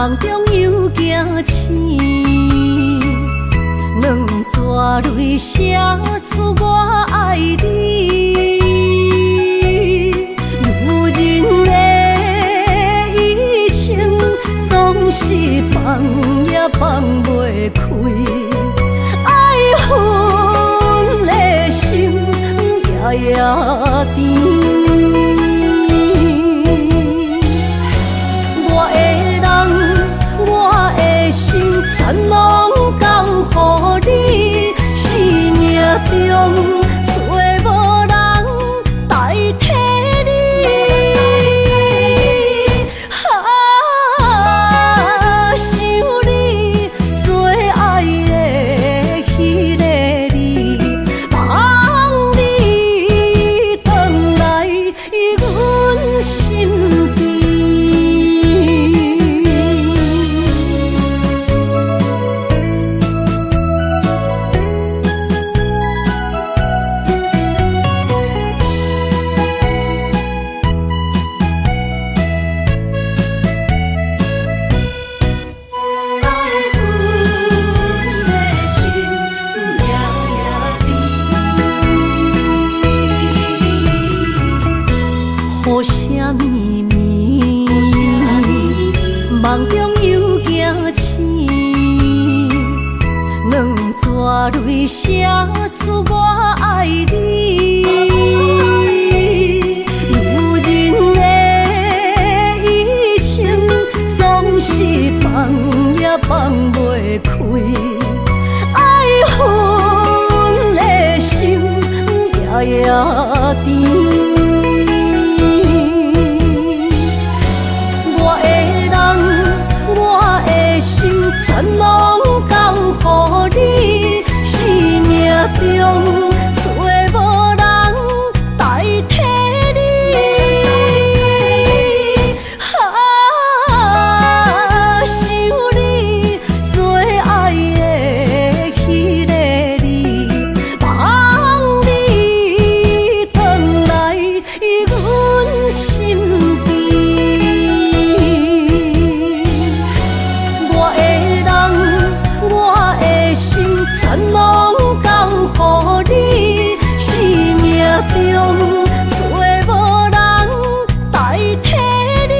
夢中又驚醒，兩逝淚寫出我愛你。女人的一生總是放也放袂開，愛恨的心夜夜甜。我的人，我的心，全攏交予你。生命中找無人代替你。啊，想你最愛的彼个你，望你轉來阮身邊。愛恨的心夜夜甜。雨聲綿綿，夢中又驚醒，兩逝淚寫出我愛你。女人的一生總是放也放袂開，愛恨的心夜夜甜。我的人，我的心，全攏交予你。生命中找無人代替你。啊，想你最愛的彼个你，望你轉來阮身邊。我的人，我的心，全攏交予你。生命中找無人代替你。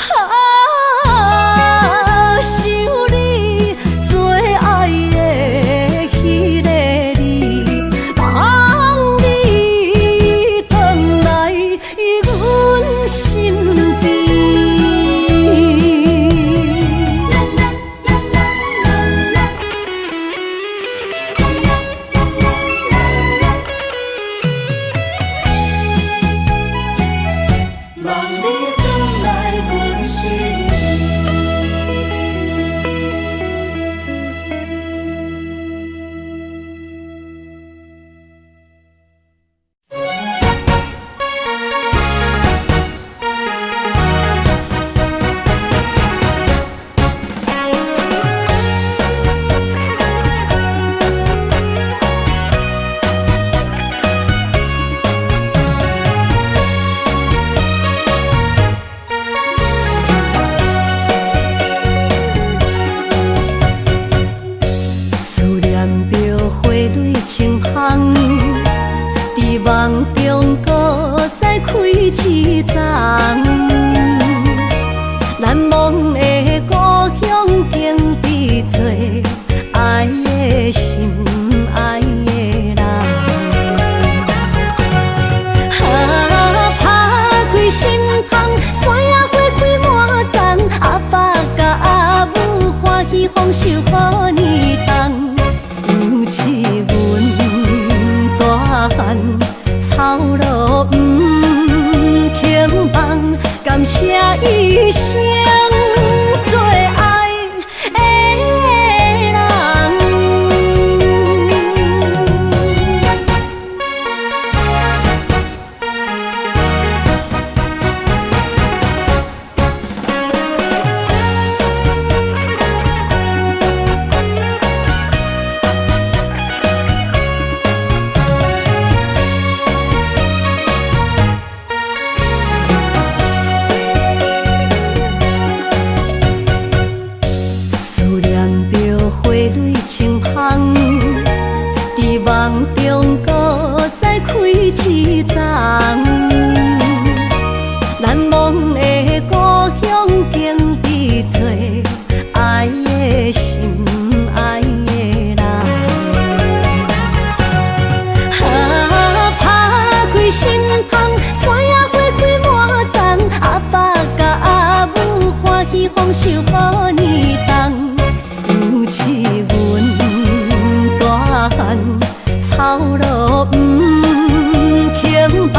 啊，想你最愛的彼个你，望你轉來阮身邊。望你轉來阮身邊。思念著花蕊清芳，佇夢中閣再開一叢。難忘的故鄉景致多，愛的心，愛的人。啊，拍開心窗，山野花開滿叢，阿爸佮阿母歡喜豐收好年冬。尤其阮大漢，操勞毋肯放，感謝一生做人。夢中閣再開一層。難忘的故鄉景致做愛的心愛的人。啊，拍開心窗，山野花開滿叢，阿爸佮阿母歡喜豐收予年冬，猶似阮大漢，操勞毋肯放，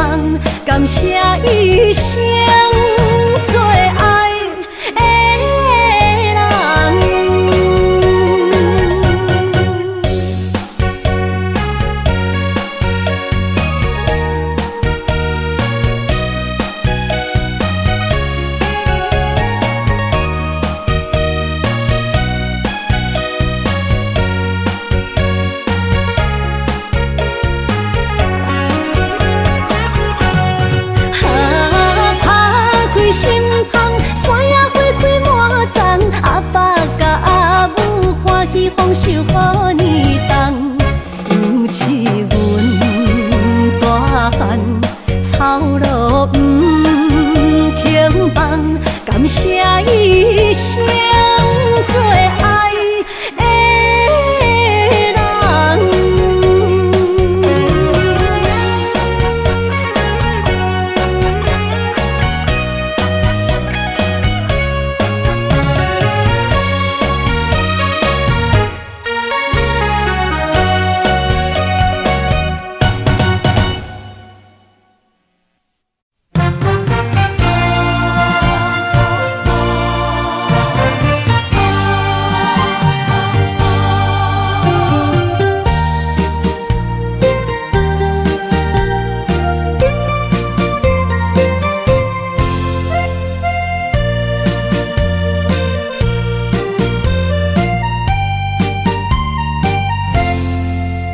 感謝一生最愛的人。啊，拍開心窗，山野花開滿叢，阿爸佮阿母歡喜豐收予年冬，猶似阮大漢，操勞毋肯放，感謝一生最愛的人。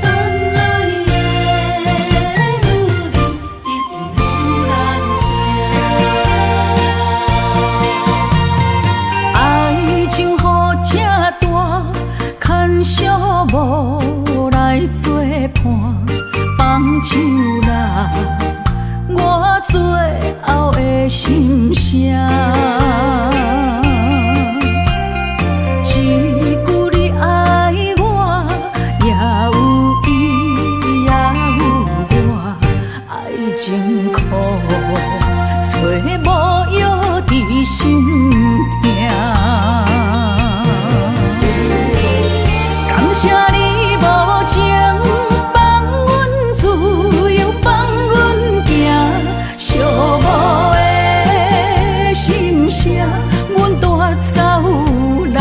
等愛的女人，一定有人疼。愛情予這大，牽小無來作伴，放手啦，我最後的心聲。一句你愛我，也有伊，也有我，愛情苦，找無藥治心疼。感謝你無情，放阮自由，放阮行，寂寞的心聲，阮帶走啦。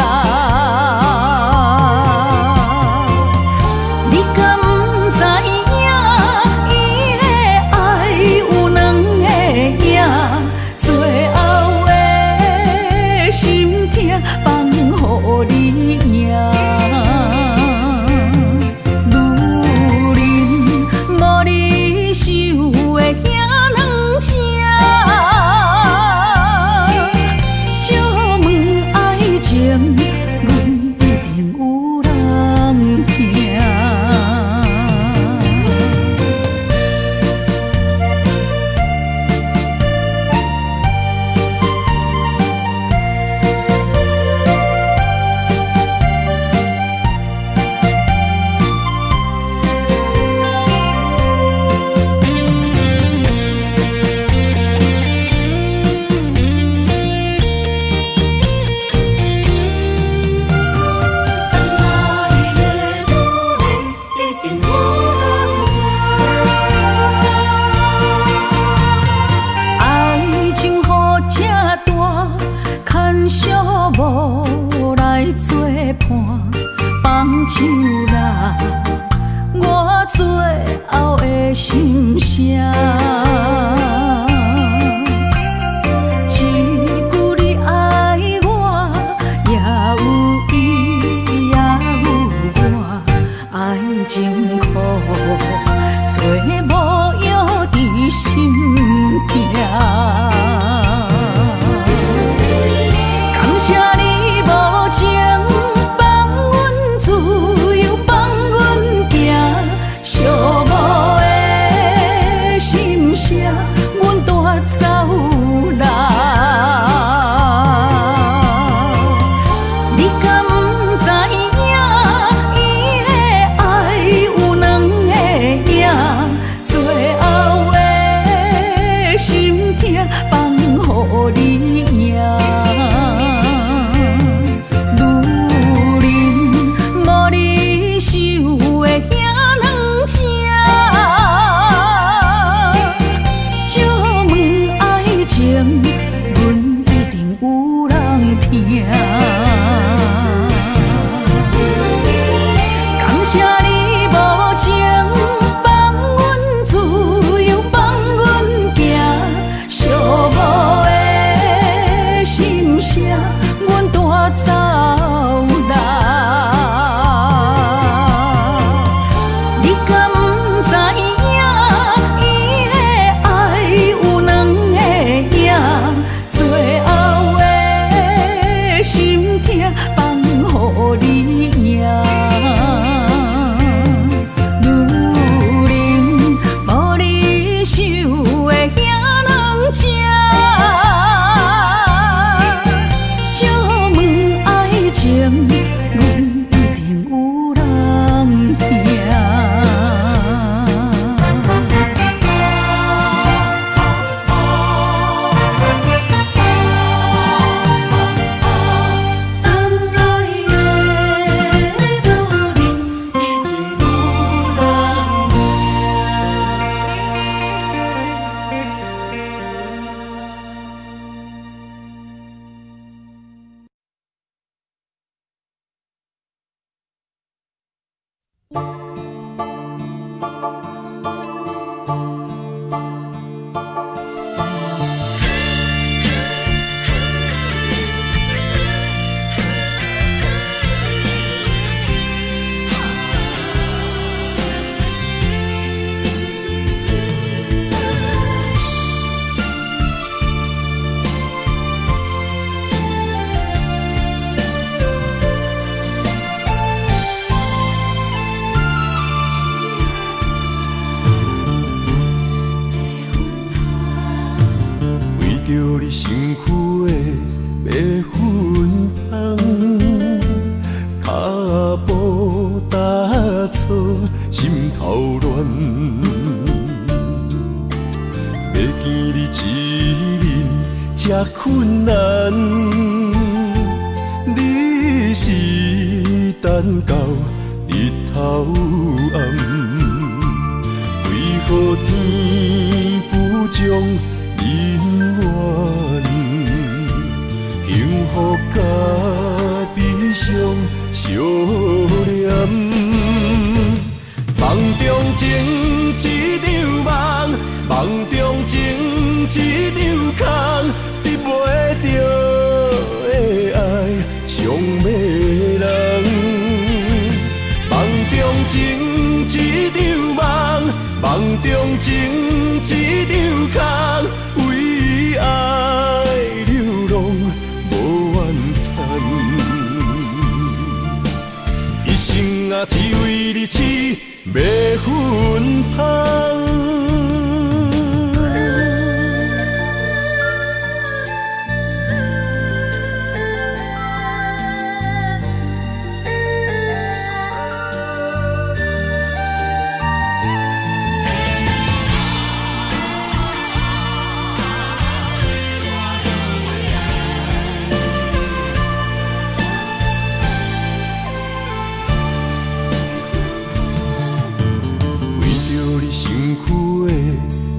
你敢知影？伊的愛有兩个影，最後的心疼放予你贏。女人無你想的遐軟情，借問愛情，阮一定有人疼。等愛的女人，一定有人疼。愛情予這大，牽小無來作伴，放手啦，我最後的心聲。一句你愛我，也有伊，也有我，愛情苦，找無藥治心疼。感謝你無情，放阮自由，放阮行，寂著你身軀的白粉香，跤步踏錯，心頭亂。欲見你一面這困難，你是等到日頭暗，為何天不將姻緣，幸福佮悲傷相連。夢中情一場夢，夢中情一場空，得袂著的愛傷迷人。夢中情一場夢，夢中情一場空，為愛流浪無怨嘆。一生啊，只為你痴迷芬芳。為著你身軀的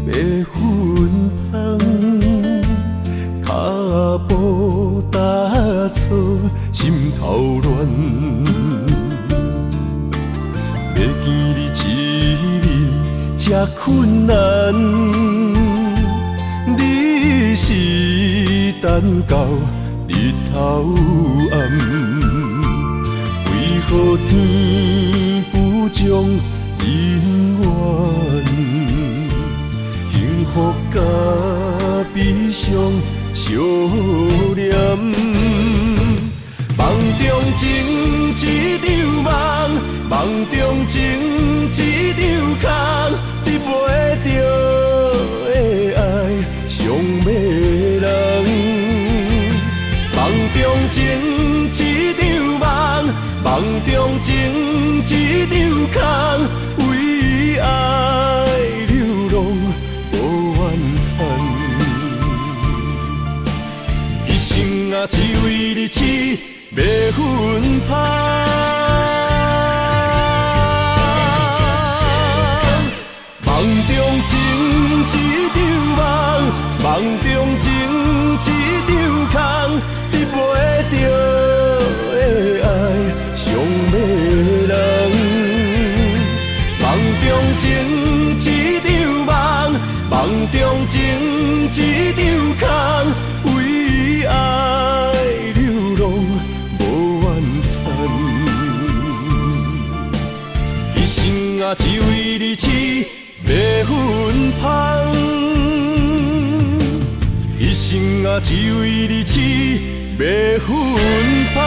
白粉香，跤步踏錯，心頭亂。欲見你一面這困難，你是等到日頭暗，為何天不將姻緣，幸福佮悲傷相連。夢中情一場夢，夢中情一場空，得袂著的愛傷迷人。夢中情一場夢，夢中情一場空，為愛流浪無怨嘆。一生啊，只為你痴迷芬芳。夢中情一場夢，夢中情一場空，得袂著的愛傷迷人。夢中情一場夢，夢中情一場空，為愛流浪無怨嘆。一生啊，只為你痴迷芬芳。一生啊，只為你痴迷芬芳。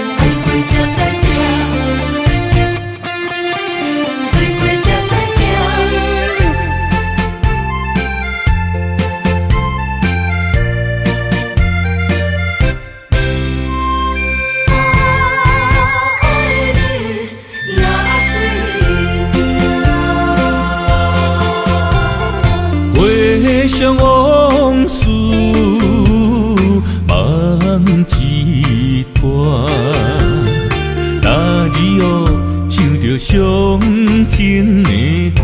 愛過才知疼，醉過才知疼。啊，愛你若是命。回想往事，梦一段。那日哦，唱著伤情的歌，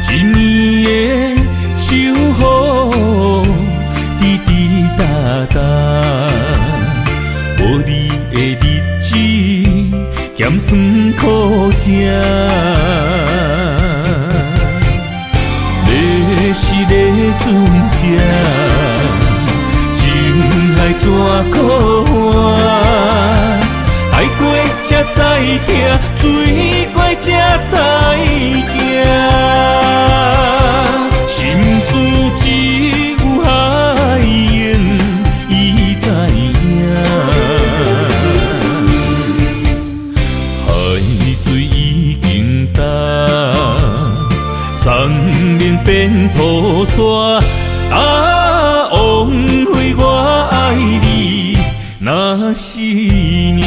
一暝的秋雨，滴滴答答，无你的日子，咸酸苦食。你是咧船只，情海怎苦寒？愛過才知疼，水過才知行。心事只有海湧伊知影。海水已經乾，山盟變土沙。啊，枉費我愛你，若是命。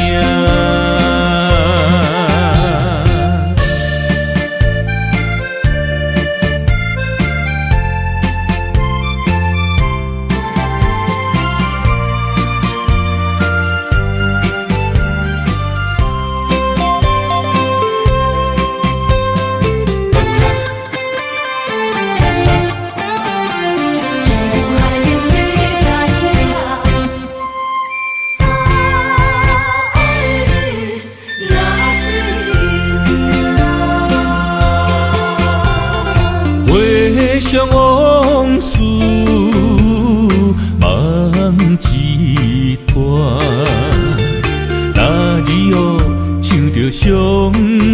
回想往事，夢一團。那日哦，唱著傷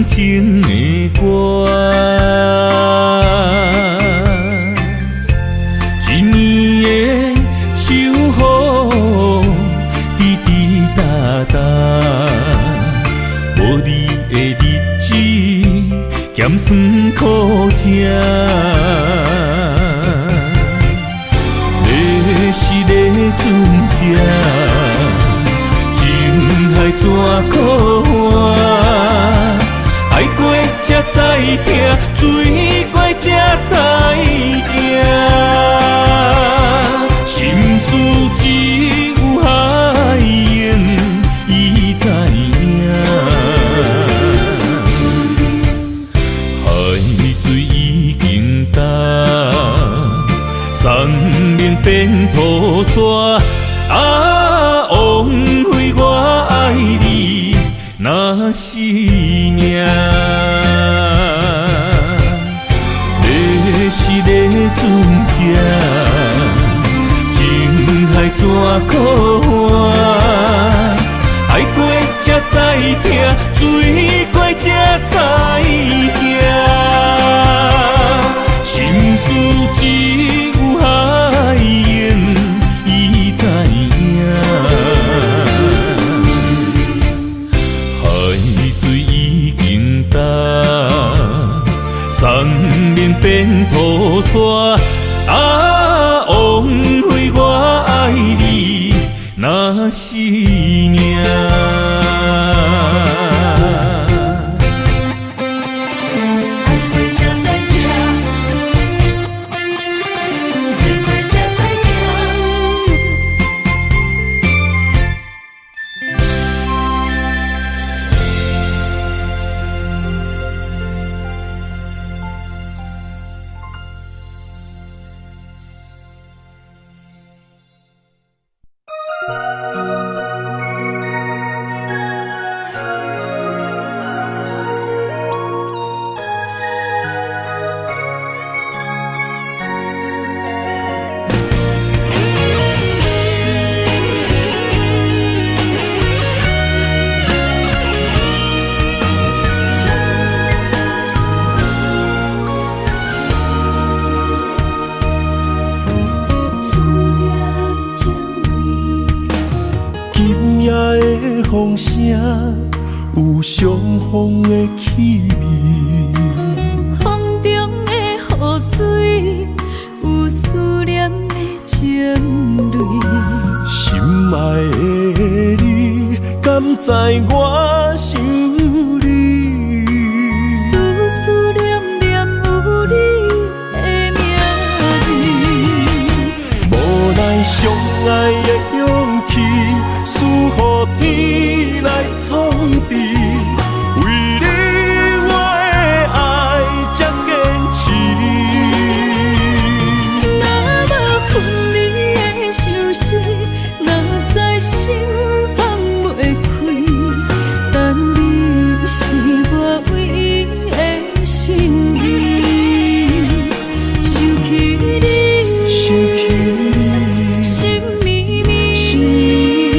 情的歌，一暝的秋雨，滴滴答答，無你的日子，鹹酸苦汫。你是咧船只，情海怎苦寒？愛過才知疼，水過才知行。心事只有海湧伊知影。海水已經乾，山盟變土沙。啊，枉費我愛你，若是命。你是咧船只，情海怎苦寒？愛過才知疼，水過才知行。心事只有海湧伊知影。海水已經乾，山盟變土沙。啊，枉費我愛你，若是命。愛過才知疼，水過才知行。思念情味。今夜的風聲有傷風的氣味，風中的雨水有思念的情淚。心愛的你，敢知我想你？思思念念有你的名字。無奈相愛的勇氣，輸予天來創治。為你我的愛這堅持。若無分離的相思，哪知心放袂開？但你是我唯一的心意。想起你，想起你，心绵绵，心绵。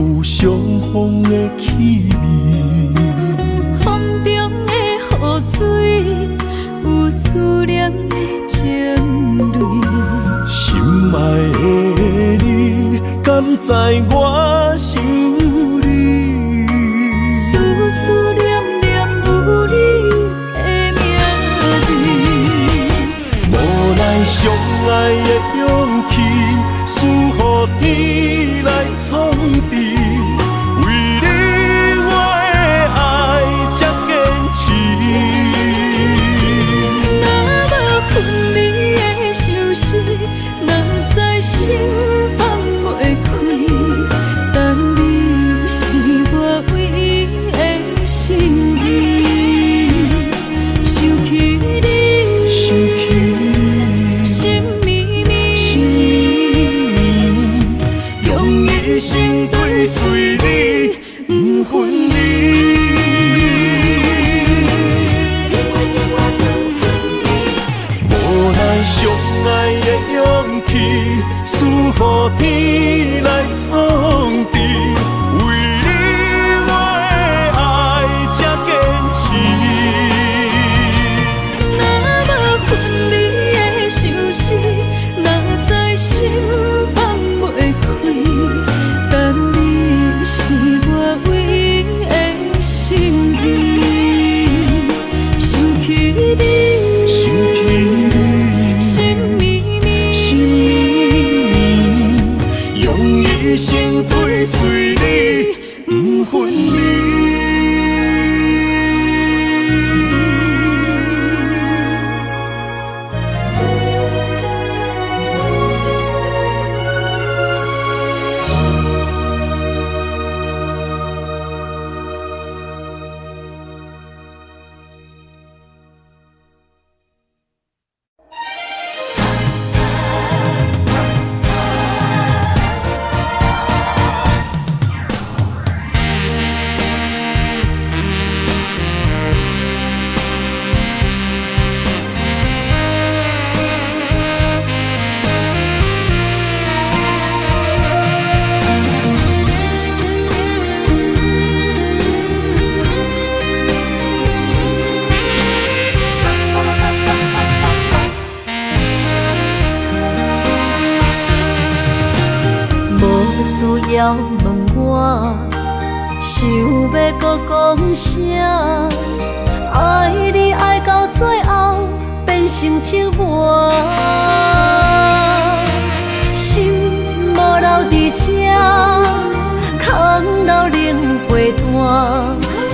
有相逢的气味。风中的雨水，有思念的情泪。心爱的你，敢知我想你？思思念念有你的名字。无奈相爱的勇气，输予天来创治。为你我的爱才坚持。若无分离的相思，哪知心放袂开？但你是我唯一的心意。想起你，想起你，心绵绵，心绵绵，用一生追随你，不分离。无奈相爱的勇气，输予天来创治。为你我的爱才坚持。若无分离的相思，哪知心放袂开？但你是我唯一的心意。想起你，想起你，心绵绵，心绵绵，用一生追随你，不分离。无需要问我，想欲阁讲啥？爱你爱到最后变成折磨，心无留伫这，空留冷被单。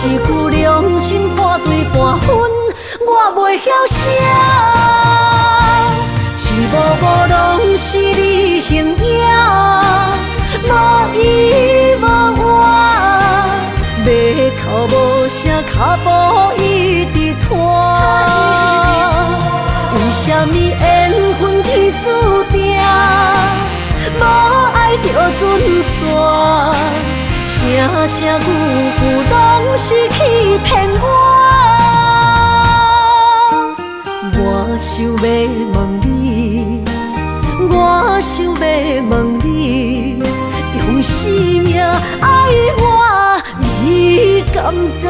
一句良心破对半分，我袂晓写。一幕幕拢是你形影，无依无我，欲哭无声，脚步一直拖。为啥物缘分天注定，无爱就准散？声声句句拢是欺骗我。我想欲问你，我想欲问你，用生命爱我，你敢甘？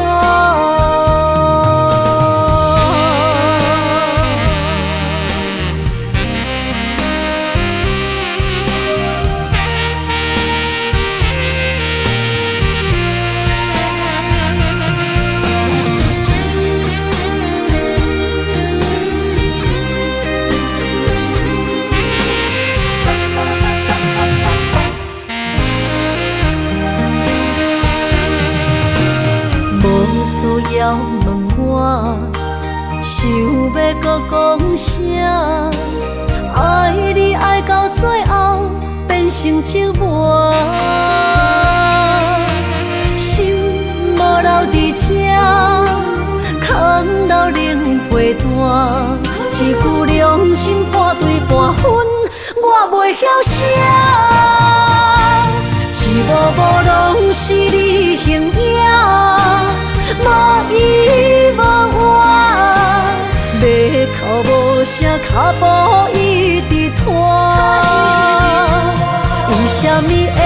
无需要问我，想欲阁讲啥？爱你爱到最后变成折磨，心无留伫这，空留冷被单。一句良心破对半分，我袂晓写。一幕幕拢是你形影，无依无我，欲哭无声，脚步一直拖。为啥物缘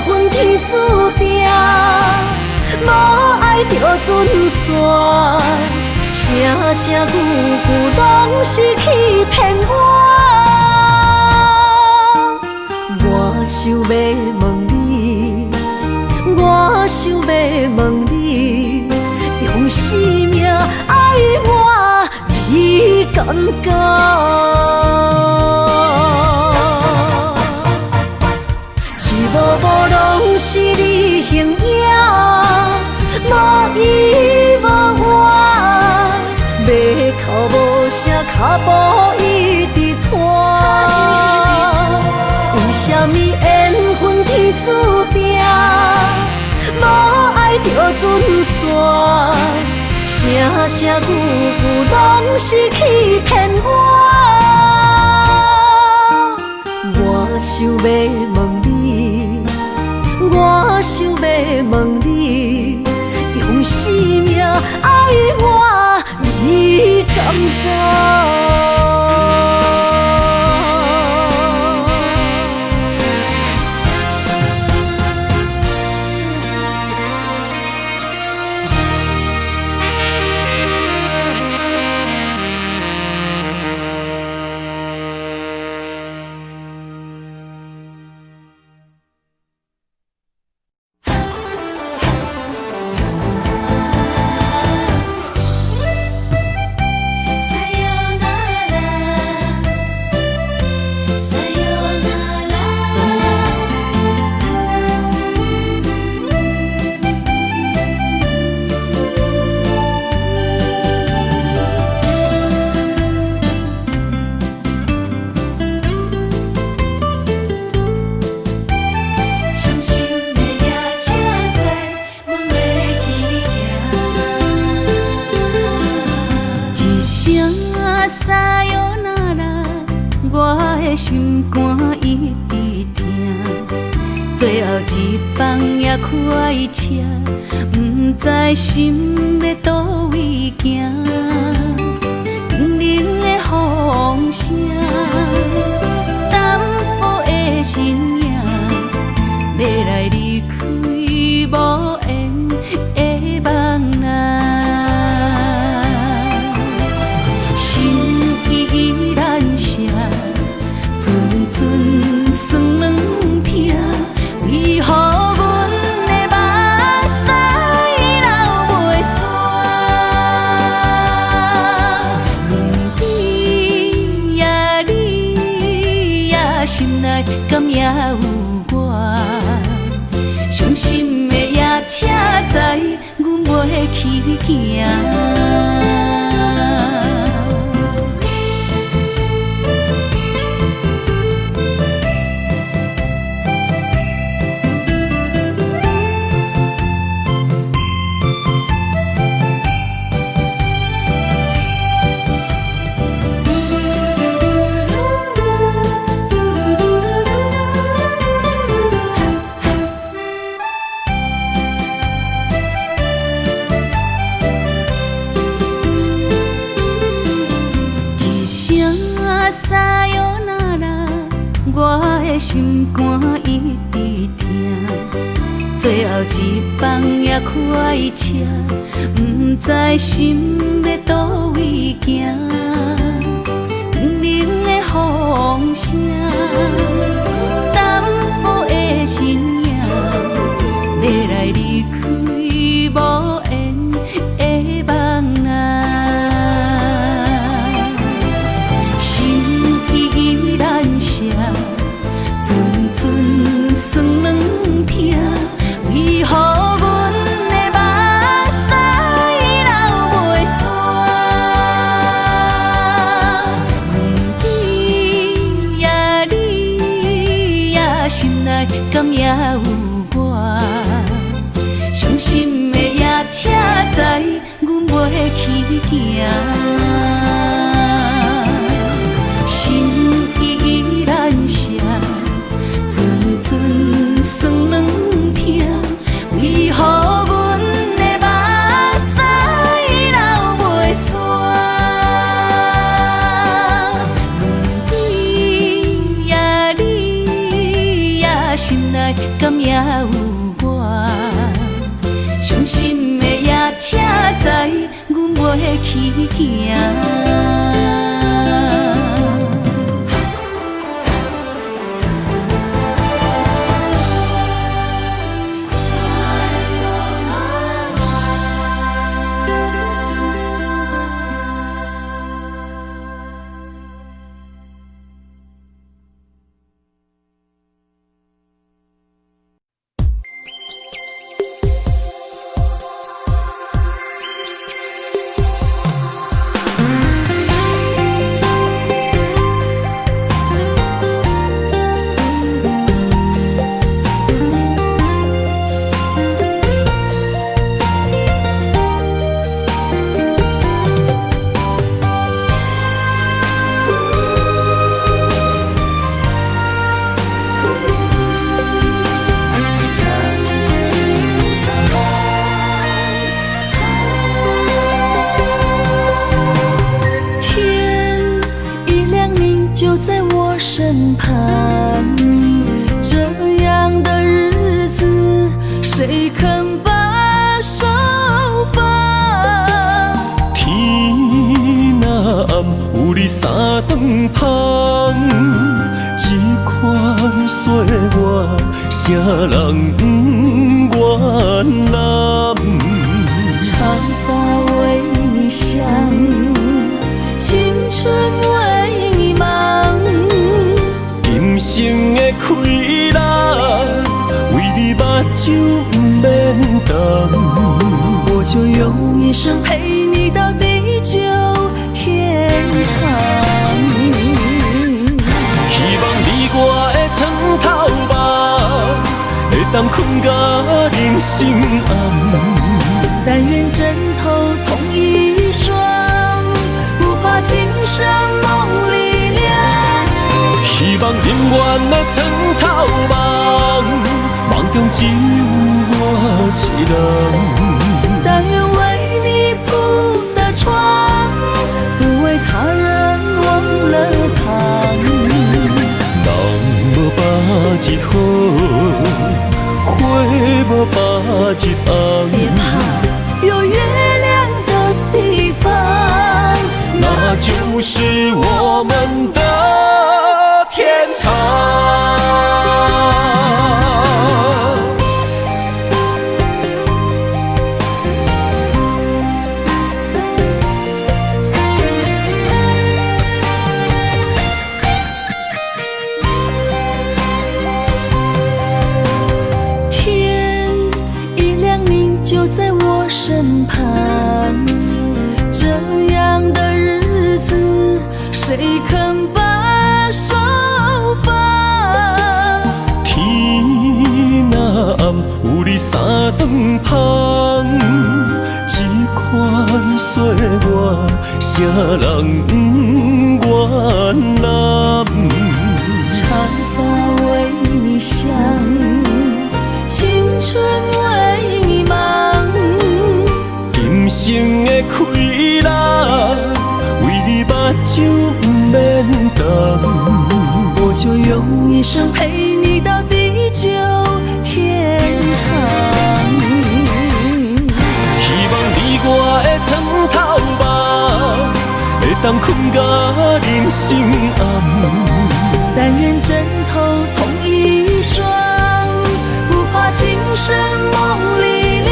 分天注定，准散，声声句句攏是欺骗我。我想欲问你，我想欲问你，用生命爱我，你敢敢？一幕幕攏是你形影，无依无我，欲哭无声，脚步一直拖。为啥物缘分天注定，无爱就准散，声声句句攏是欺骗我。我想欲问你，我想欲问你，用生命爱我，你敢敢？心肝一直疼，最后一班也开车，不知心欲佗位行。冰冷的风声，淡薄的身影，欲来离开无缘的梦啊。心依难舍，阵阵酸软疼，为何阮的目屎流袂煞？你呀你呀，心内敢也有我？伤心的夜车知阮袂去行。心肝一直疼，最后一班也开车，不知心欲佗位行。冰冷的风声，淡薄的身影，欲来离开无缘的梦啊。心依难舍，阵阵酸软疼，为何阮的目屎流袂煞？你呀你呀，心内敢也有我？伤心的夜车知阮袂去行。心依难舍，阵阵酸软疼，为何阮的目屎流袂煞？你呀你呀，心内敢也有我？伤心的夜车去行。身旁，這樣的日子，誰肯把手放？天若暗，有你三頓芳，這款歲月，啥人不願攬？長髮為你想，青春為你忙。今生的快樂，為你目睭毋免瞪。我就用一生陪你到地久天長。希望你我的床頭夢，會當睏到人生暗。但願枕頭同一雙，不怕今生夢裡涼。希望永遠的床頭夢，夢中只有我一人。但願為你鋪的床，不為他人忘了躺。人無百日好，花無百日紅。別怕，有月亮的地方，那就是我們的天堂。天一亮，你就在我身旁。這樣的日子，誰肯把手放？天若暗，有你三頓芳，這款歲月，啥人不願攬？長髮為你想，青春為你忙。今生的快樂，為你目睭毋免瞪。我就用一生陪你到地久天長。希望你我的床頭夢，會當睏到人生暗。但願枕頭同一雙，不怕今生夢裡涼。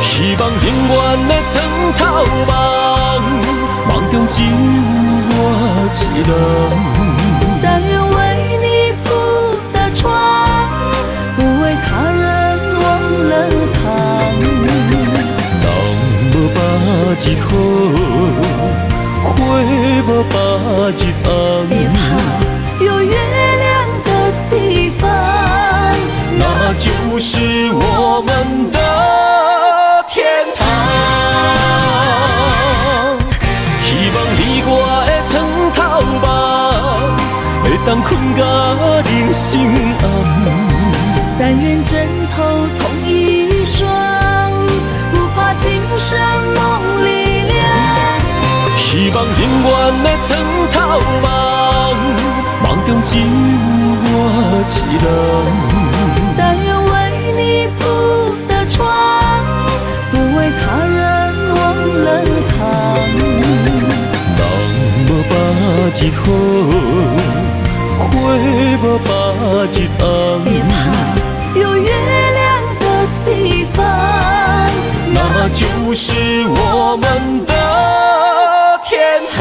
希望永遠的床頭夢，夢中只有我一人。但願為你鋪的床，不為他人忘了躺。人無百日好，花無百日紅。別怕，有月亮的地方，那就是我們的天堂。希望你我的床頭夢，會當睏到人生暗。但願枕頭同一雙，不怕今生夢裡涼。希望永遠的床頭夢，夢中只有我一人。但願為你鋪的床，不為他人忘了躺。日好，花無百日紅。別怕，有月亮的地方，那就是我們的天堂。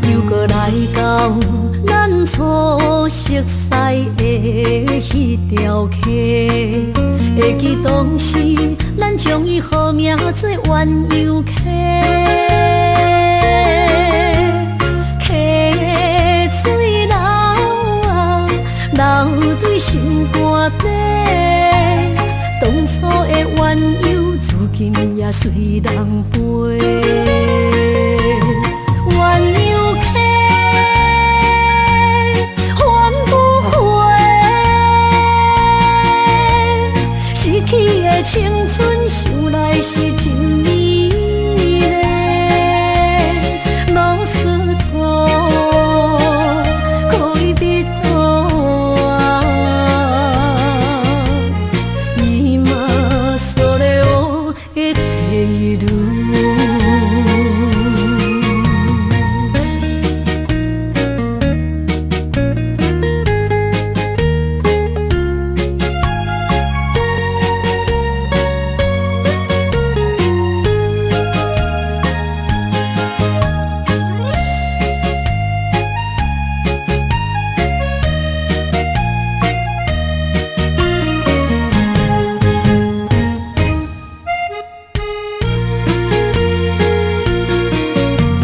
又閣來到咱初熟似的彼條溪，會記當時咱將伊號名做鴛鴦溪，溪水流啊流對心肝底，當初的鴛鴦如今也隨人飛。鴛鴦溪還不回，失去的青春想來是真美麗。老實托戀人啊，今それを得ている。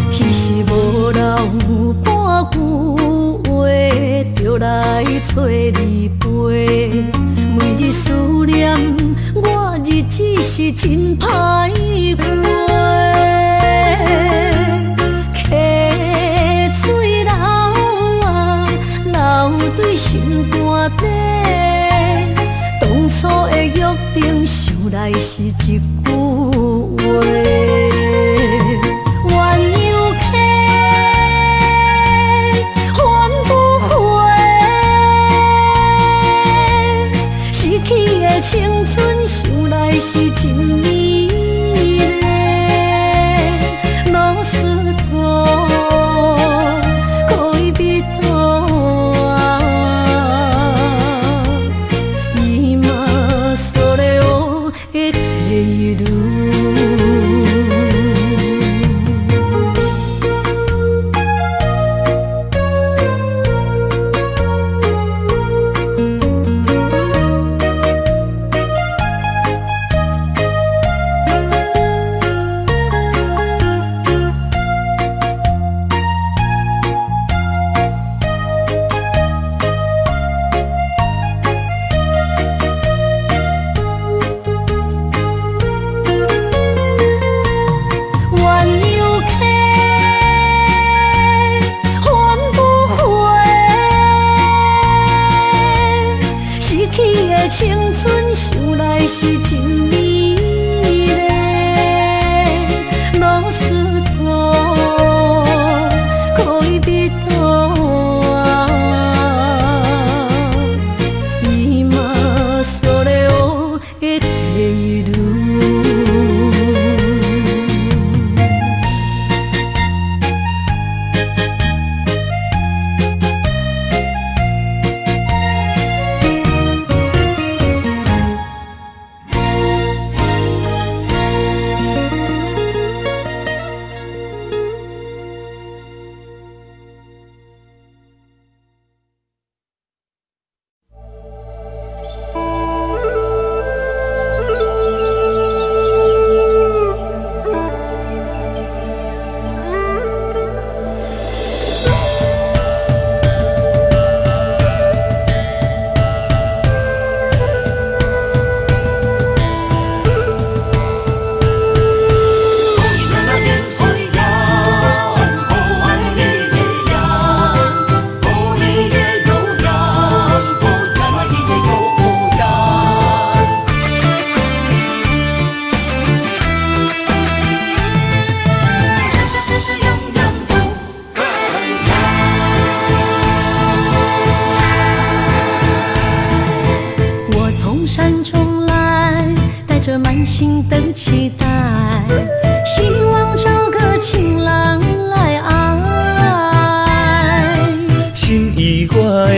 彼時無留半句話，就來揣你飛。每日思念，我日子是真歹過。溪水流啊流對心肝底，當初的約定，想來是一句話。鴛鴦溪還不回，失去的青春，想來是真美麗。老實托戀人啊，今それを得ている。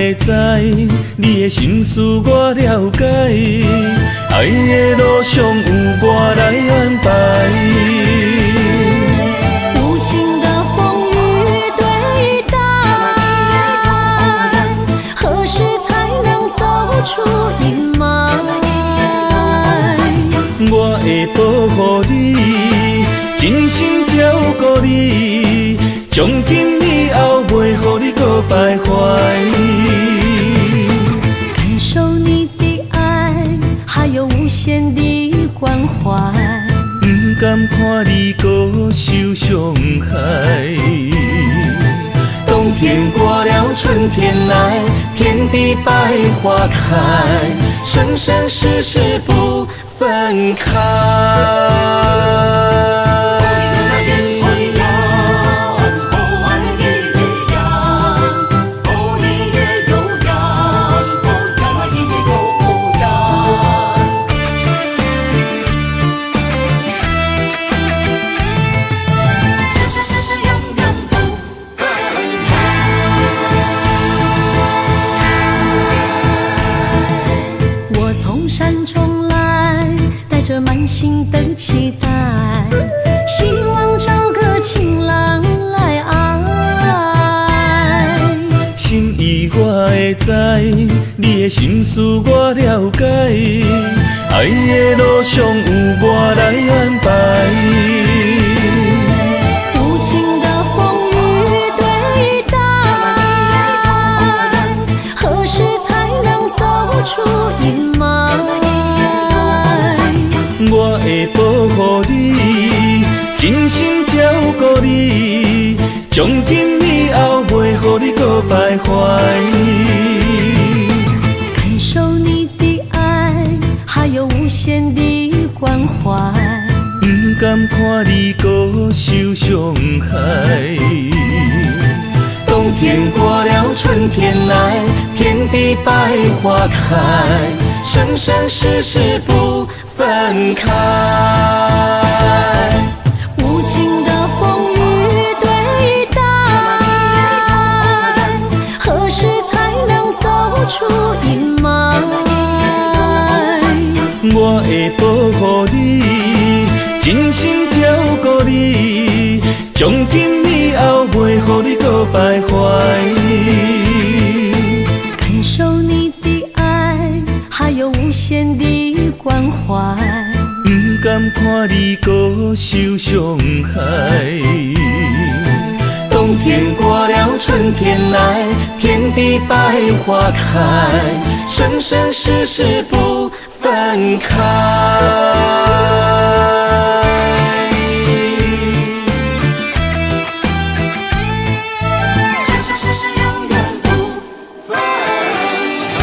會知，你的心思我了解，愛的路上有我來安排。無情的風雨對待，何時才能走出陰霾？我會保護你，真心照顧你，從今以後袂予你閣徘徊。感受你的愛，還有無限的關懷。毋甘看你閣受傷害。冬天過了，春天來，遍地百花開，生生世世不分開。我從山中來，帶著滿心的期待，希望找個情郎來愛。心意我會知，你的心思我了解，愛的路上有我來安排。無情的風雨對待，何時才能走出陰霾？我會保護你，真心照顧你，從今以後袂予你閣徘徊。感受你的愛，還有無限的關懷。毋甘看你閣受傷害。冬天過了，春天來，遍地百花開，生生世世不分開。無情的風雨對待，何時才能走出陰霾？我會保護你，真心照顧你，從今以後袂予你閣徘徊。感受你的愛，還有無限的關懷。毋甘看你閣受傷害。冬天過了，春天來，遍地百花開，生生世世不分開。生生世世永遠不分開。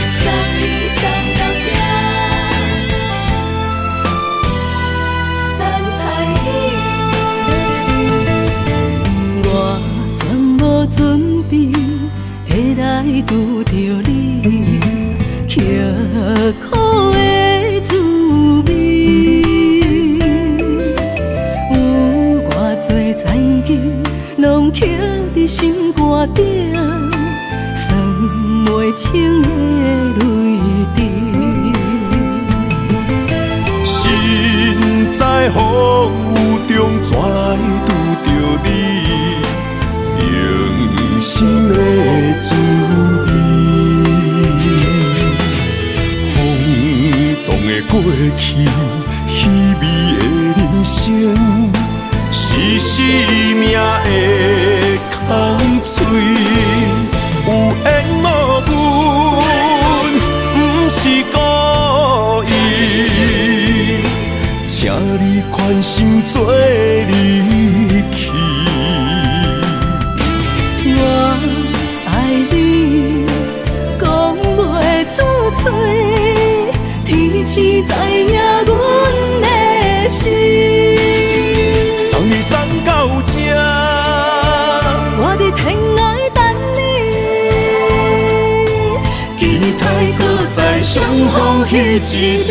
送你送到這，等待你。我全無準備會來拄著你，刻苦的滋味。有偌濟残金，攏刻佇心肝頂，算袂清的淚滴。身在風雨中，怎來拄著你？用心的滋味。風動的過去，稀微的人生，是生命的空喙。有緣無分，不是故意。請你寬心做離去。我愛你，講袂出嘴。天星知影阮的心。送你送到這，我佇天涯等你，期待閣再相逢彼一日。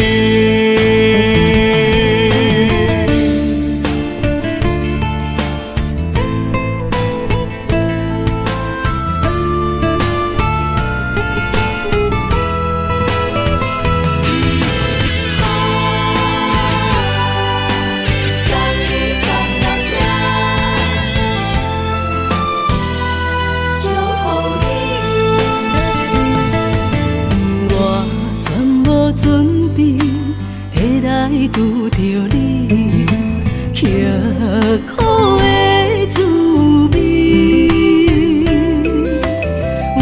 送你送到這，祝福你。我全無準備會來拄著你，刻苦的滋味，有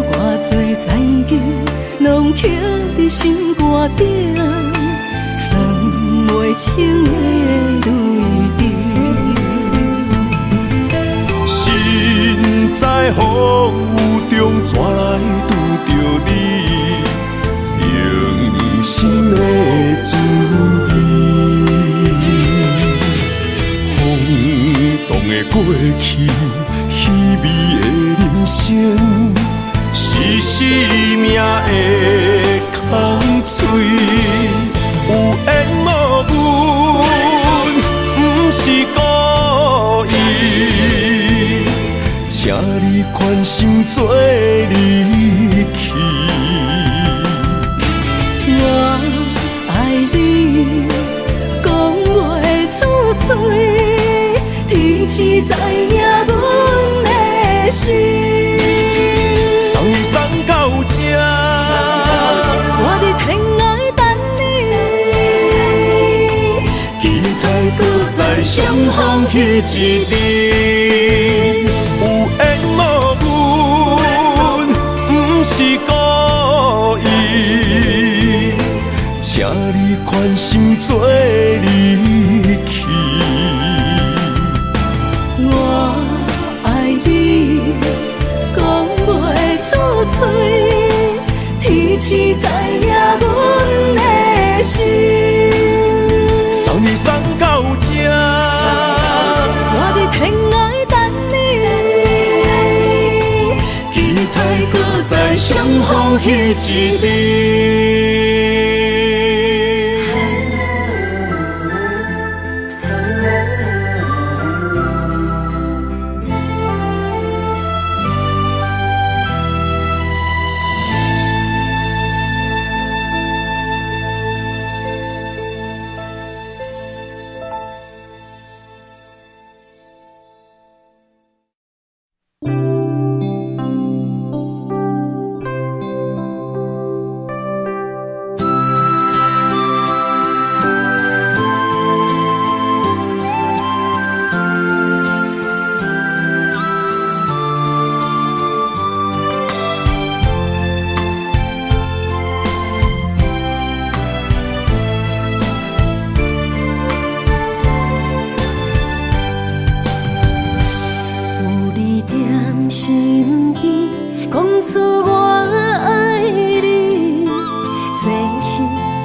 偌濟残景，攏刻佇心肝頂，算袂清的淚滴。身在風雨中，怎來拄著你？用心的滋味，風動的過去，稀微的人生，是生命的空喙。有緣無分，毋是故意。請你寬心做離去。我愛你，講袂出嘴，天星知影阮的心。送你送到這，我佇天涯等你，期待閣再相逢彼一日。有緣無分，毋是故意。請你寬心做離去。我愛你，講袂出嘴，天星知影阮的心。送你送到這，我佇天涯等你，期待閣再相逢彼一日。有你踮身邊，講出我愛你，這是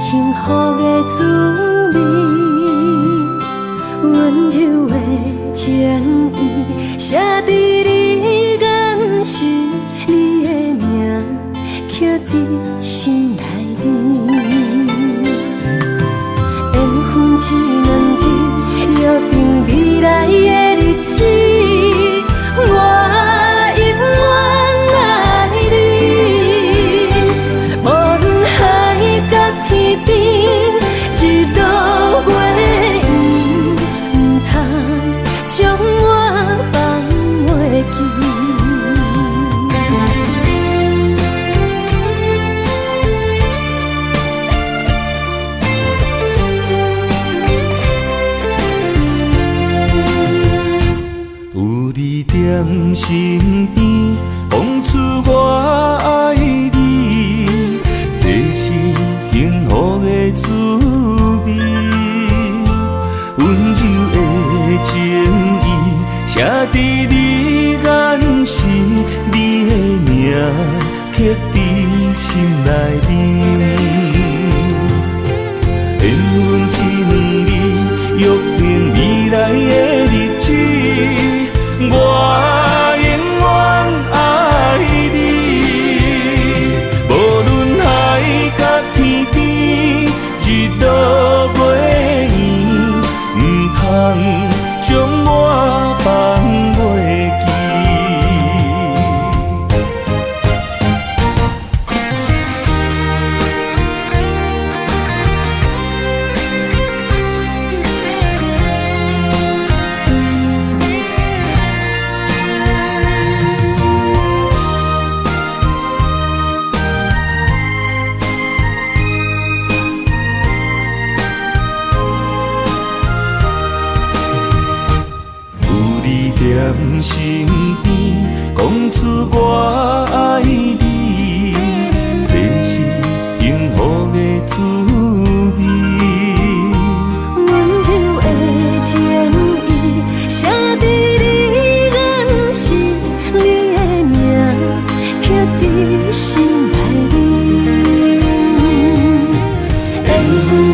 幸福的滋味。溫柔的情意，寫佇你眼神，你的名刻佇心內面。緣分這兩字，約定未來的日子。我永遠愛你，無論海角天邊，一路月圓，毋通將我放袂記。有你踮身邊，講出我愛你，這是幸福的滋味。溫柔的情意，寫佇你眼神，你的名刻佇心內面。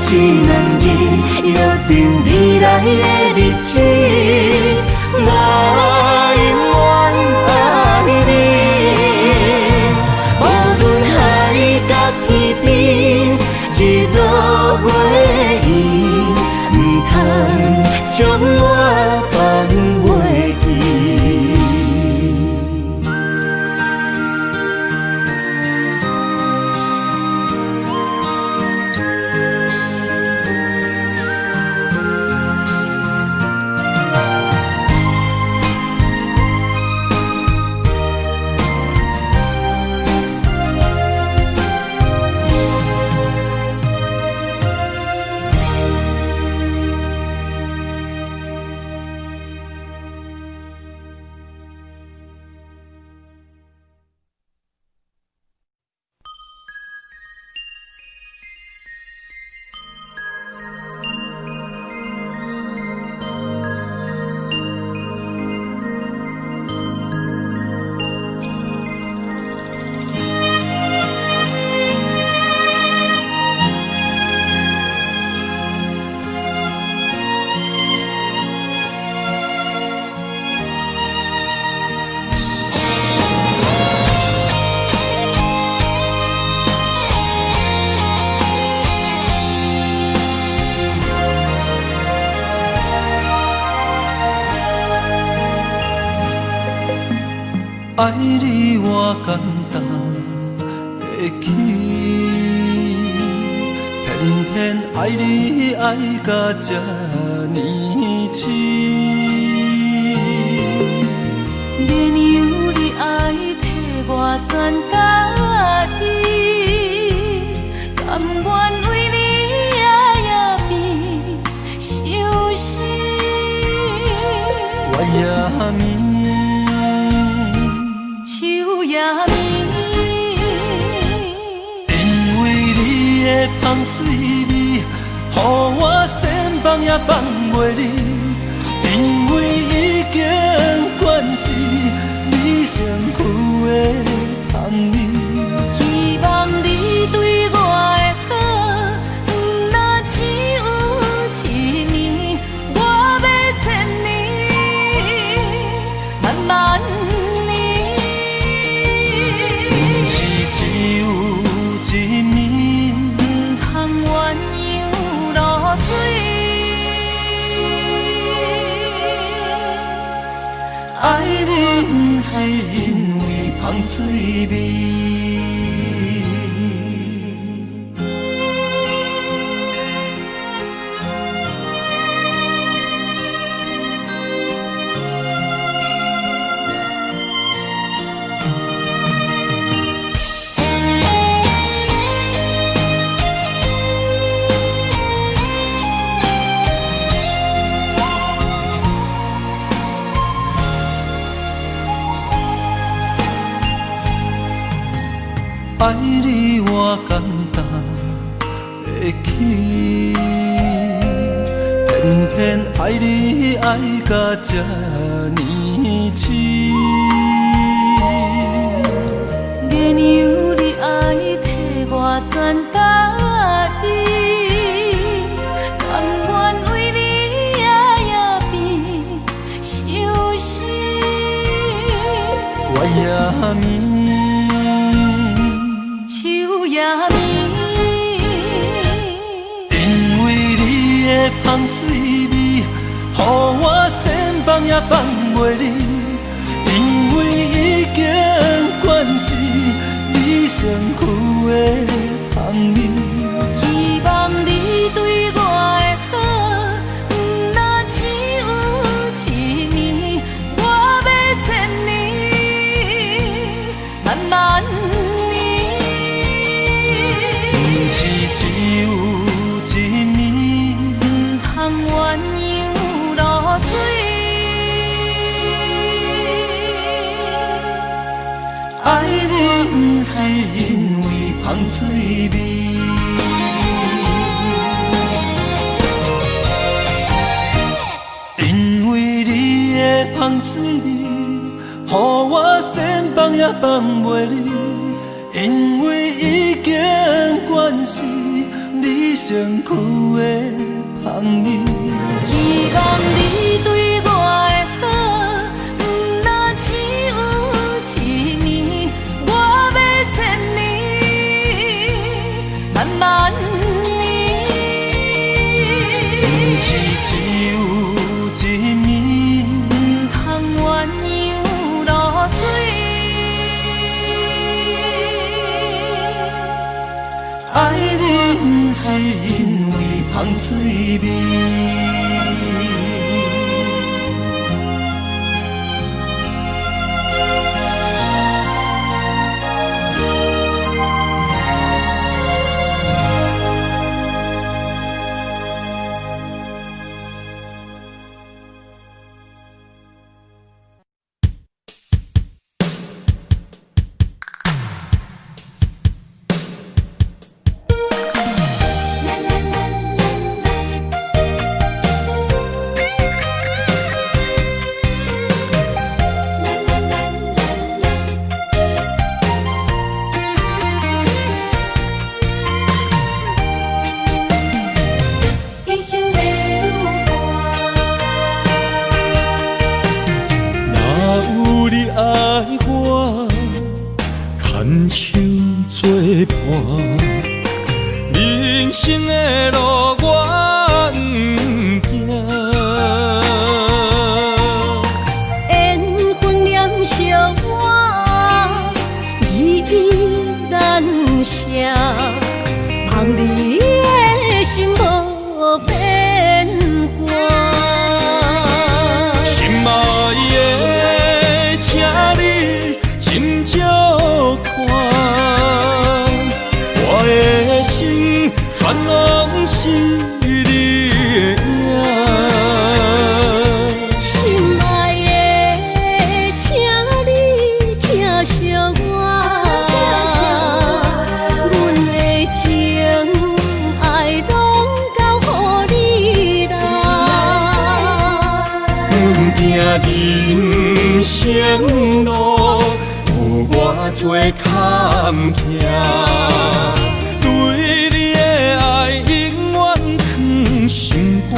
一兩日，約定未來的日子，我永遠愛你。無論海角天邊，日落月圓，毋通將我放袂記。愛你我感動會起，偏偏愛你愛甲這呢癡。免由你愛替我全家己，甘願為你夜夜變相思。月也暝。秋也暝，因為你的芳水味，予我想放也放袂離。因為已經慣是你身軀的香味。希望你對我的好，毋若只有一暝，我欲千年，萬萬年。毋是只有一暝，毋通鴛鴦落水。愛你毋是因為芳水味。愛你我感動會起，偏偏愛你愛甲這呢癡。免由你愛替我全家己，甘願為你夜夜變相思。月也暝。秋也暝，因為你的芳水味，予我想放也放袂離。因為已經慣是你身軀的香味。希望你對我的好，毋若只有一暝，我欲千年，萬萬年。毋是只有一暝，毋通鴛鴦落水。愛你毋是因為芳水味。因為你的芳水味，予我想放也放袂離。因為已經慣是你你身軀的香味。希望你對我的好，毋若只有一暝，我欲千年，萬萬年。毋是只有一暝，毋通鴛鴦落水。愛你毋是因為香水味。一生的旅伴。若有你愛我，牽手做伴，人生的路我毋驚。緣分念相我，依依難捨，望你的心無變卦。心愛的，請你斟酌看，我的心全攏是你的影。心愛的，請你疼惜我，阮的情愛攏交予你啦。毋驚人生路有偌濟坎坷，對你的愛永遠藏心肝。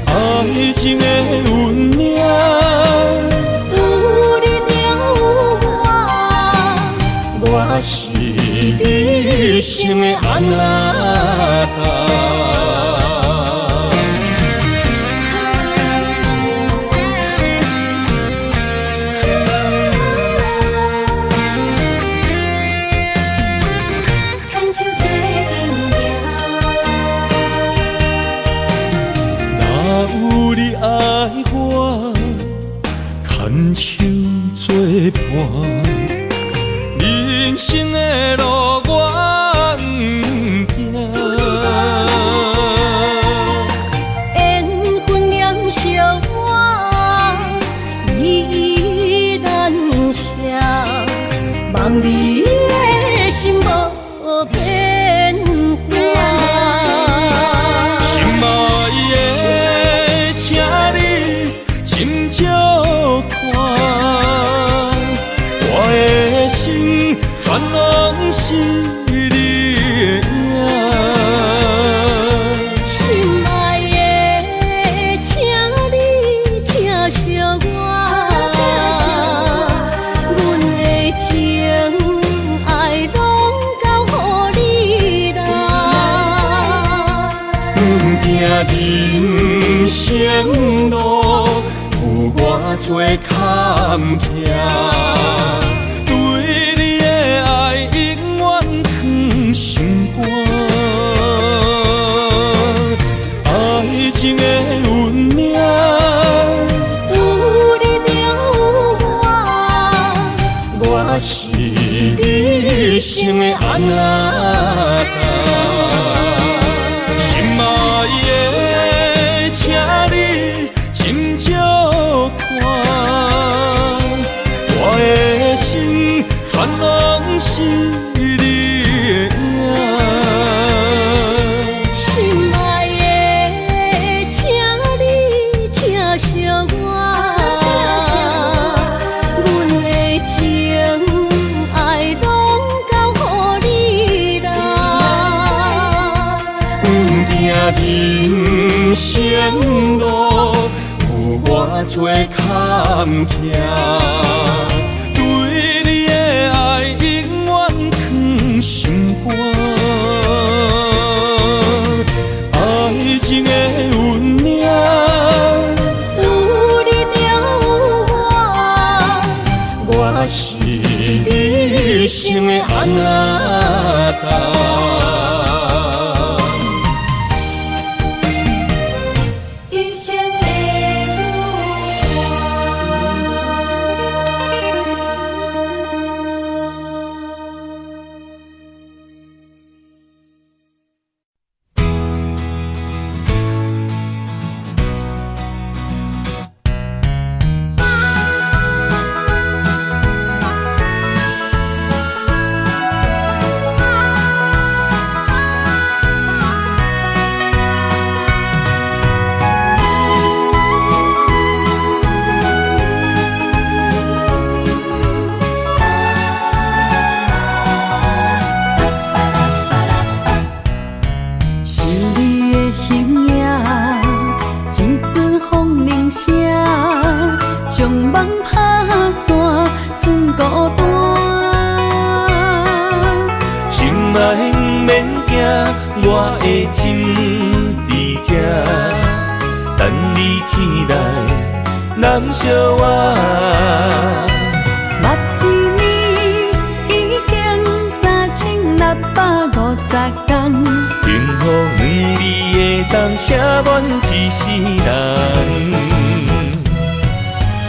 愛情的運命，有你就有我，我是你一生的阿那達。牽手做陣行。若有你愛我，牽手做伴，人生的路我毋驚。緣分念相我，依依難捨，望你的心無變卦。心愛的，請你斟酌看，我的心全攏是你的影。心愛的，請你疼惜我，阮的情愛攏交予你啦。毋驚人生路有偌濟坎坷，對你的愛永遠藏心肝。愛情的運命，有你就有我，我是你一生的阿那達。心愛的，請你斟酌看，我的心全攏是你的影。心愛的，請你疼惜我，阮的情愛攏交予你啦。人生路有偌济坎坷，對你的愛永遠藏心肝。愛情的運命，有你就有我，我是你一生的阿那達。一生的女伴。想你的形影，一阵风铃声，将梦拍散，剩孤单。心爱毋免惊，我的心伫这，等你醒来，揽惜我。目一年已经3650天，幸福兩字會當寫滿一世人。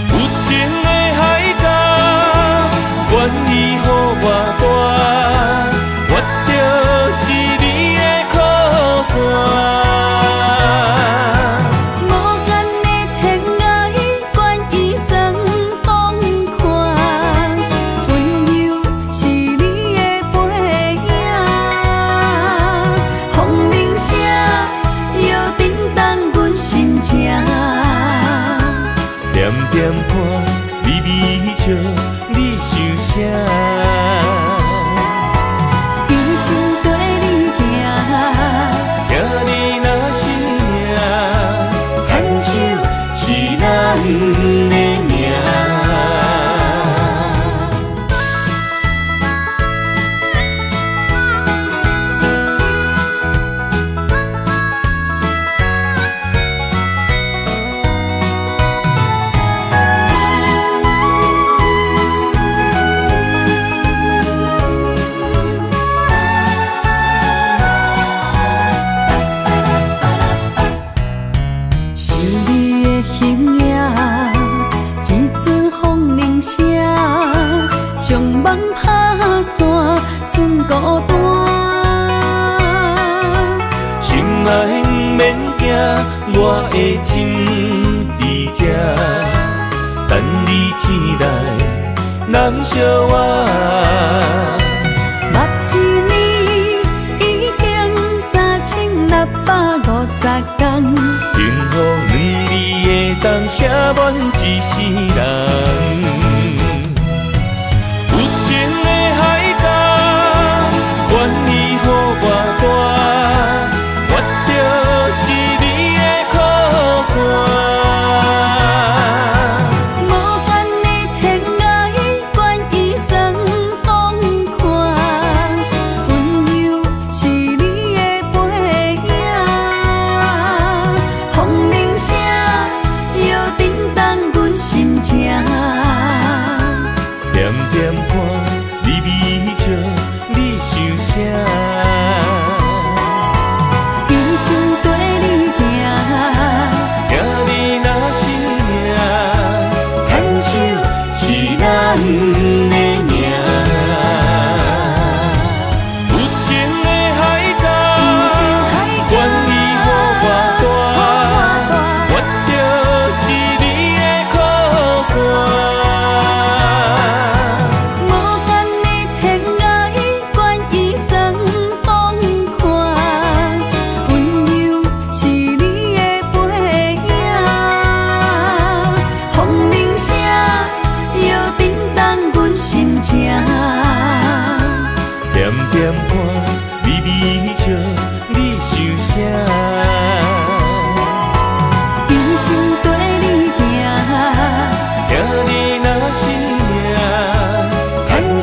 有情的海角，願意予我帶，我就是你的靠山。無限的天涯，願意算風寒，溫柔是你的背影。風鈴聲又震動阮心情。点点看，微微笑，你想啥？一生綴你行，听你若是命，牵手是咱的命。想你的形影，一阵风铃声，将梦拍散，剩孤单。心爱毋免惊，我的心伫这，等你醒来，揽惜我。目一年已经3650天，幸福兩字會當寫滿一世人。有情的海角，願意予我帶，我就是你的靠山。無限的天涯，願意算風寒，溫柔是你的背影。風鈴聲又震動阮心情。点点看，微微笑，你想啥？一生綴你行，听你若是命，牵手是咱的命。有情的海角，愿意予我帶，我就是你的靠山。無限的天涯，願意算風寒，溫柔是你的背影。風鈴聲又震動阮心情。點點看，微微笑，你想啥？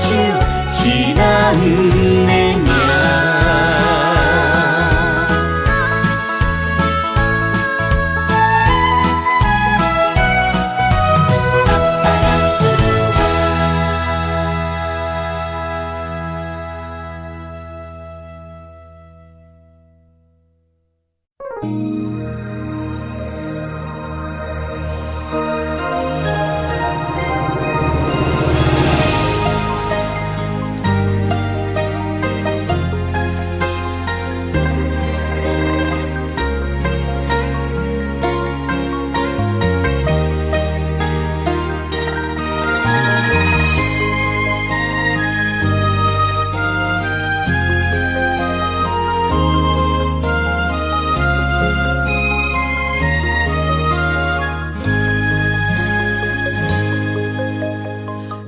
手，是咱的命。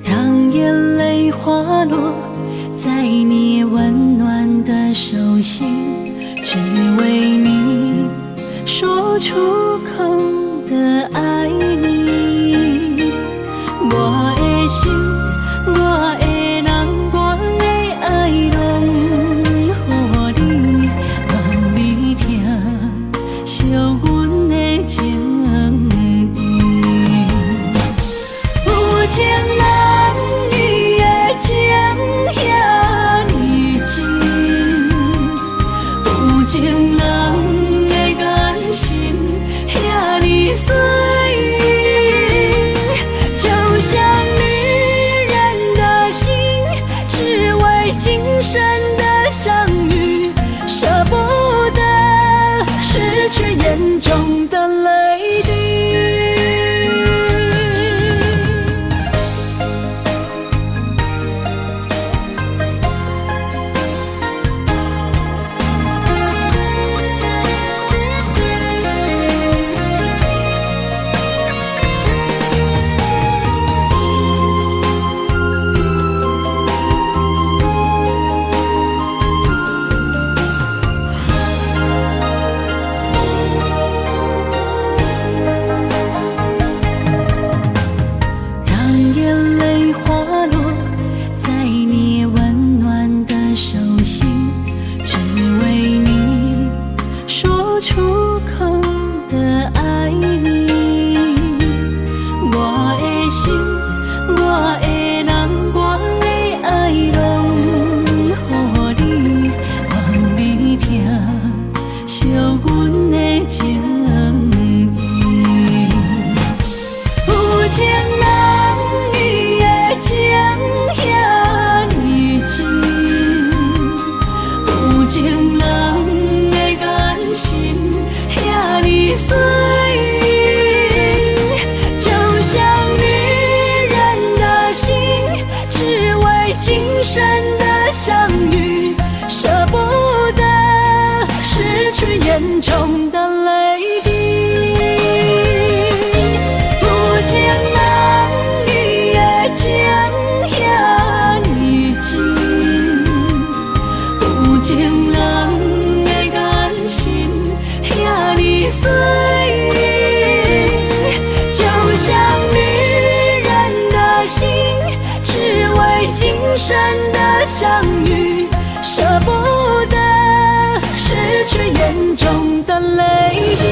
讓眼淚滑落在你溫暖的手心，只為你說出口的愛你。我的心，我的人，我的愛，攏予你，望你疼惜阮的情意。有情人伊的情遐呢真，有情人的眼神遐呢媠，就像女人的心，只為今生的相遇，捨不得失去眼中的淚滴。讓眼淚滑落在你溫暖的手心，只為你說出口的愛你。我的心，我的人，我的愛，攏予你，望你疼惜阮的情意。有情人伊的情遐呢真，有情人的眼神遐呢媠，就像女人的心，只為今生的相遇，捨不得失去眼中的淚滴。有情人伊的情遐呢真，有情人的眼神遐呢媠，就像女人的心，只為今生的相遇，捨不得失去眼中的淚滴。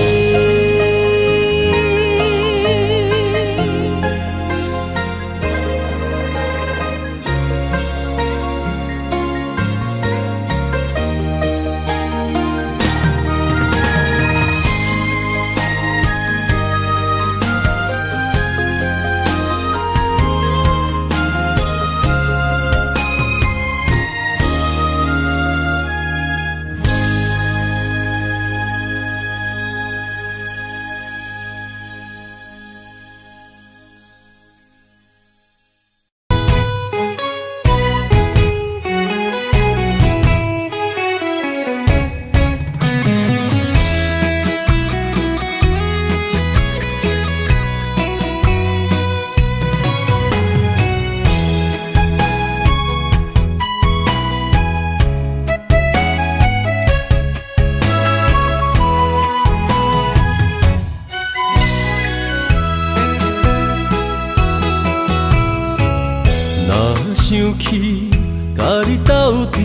共你鬥陣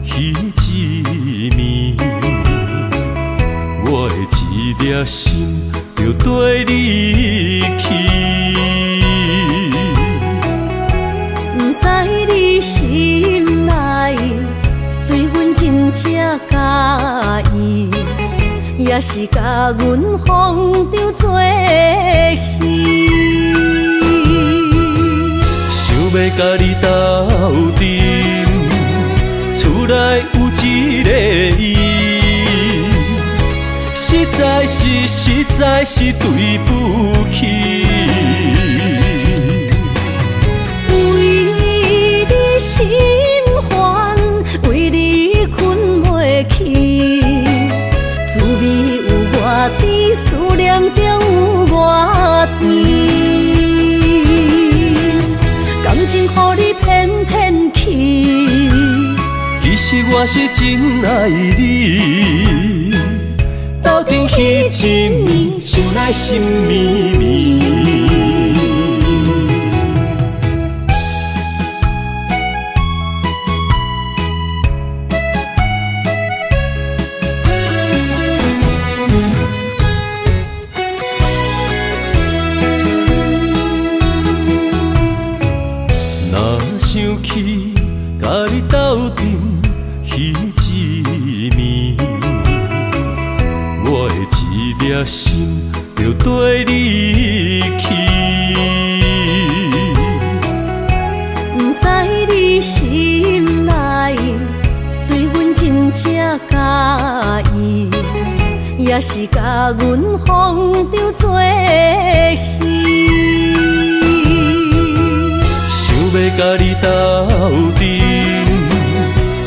彼一暝，我的一粒心就綴你去。毋知你心內對阮真正佮意，抑是共阮風中做戲。想欲共你鬥陣，厝內有一个伊，實在是對不起。為你心煩，為你睏袂去，滋味有偌甜，思念中有偌甜。感情予你騙騙去，其實我是真愛你，鬥陣彼一暝，想來心綿綿。若想起共你鬥陣彼一暝，我的一粒心就綴你去。毋知你心內對阮真正佮意，抑是共阮風中做戲。想欲共你鬥陣，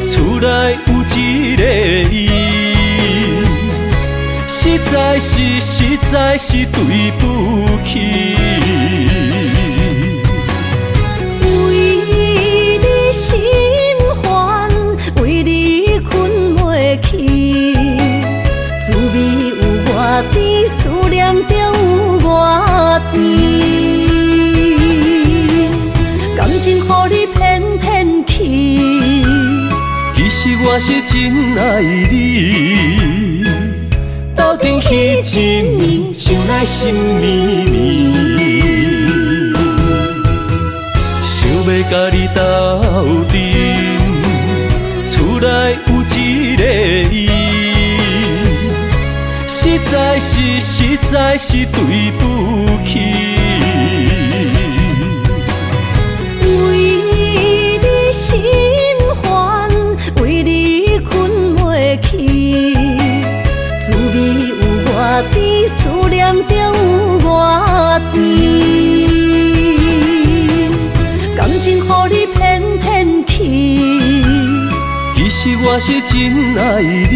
厝內有一个伊，實在是對不起。為你心煩，為你睏袂去，滋味有偌甜，思念中有偌甜。感情予你騙騙去，其實我是真愛你，鬥陣彼一暝，想來心綿綿。想欲共你鬥陣，厝內有一个伊，實在是對不起。為你心煩，為你睏袂去，滋味有偌甜，思念中有偌甜。感情予你騙騙去，其實我是真愛你，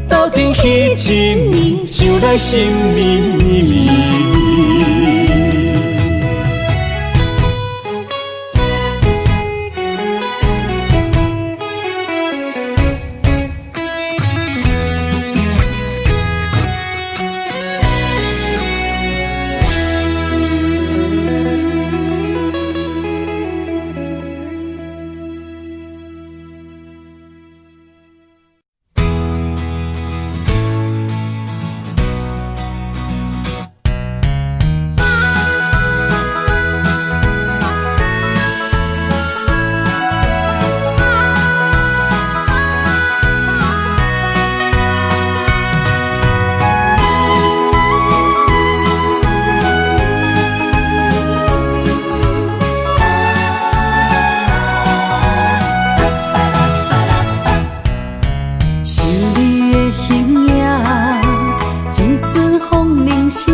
鬥陣彼一暝，想來心綿綿。想你的形影，一阵風鈴聲，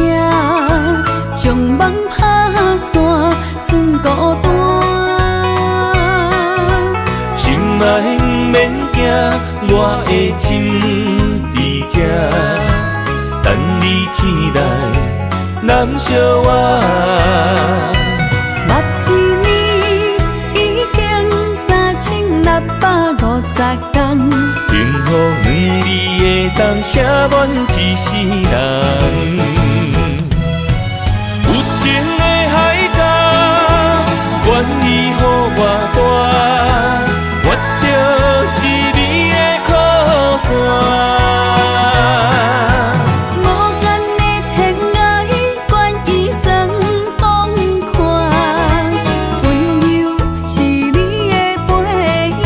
將夢拍散，剩孤單。心愛毋免驚，我的心佇這，等你醒來，攬惜我。捌一年已經3650工，幸福兩字會當寫滿一世人。有情的海角，願意予予我大，我就是你的靠山。无限的天爱，愿意双方看，温柔是你的背影，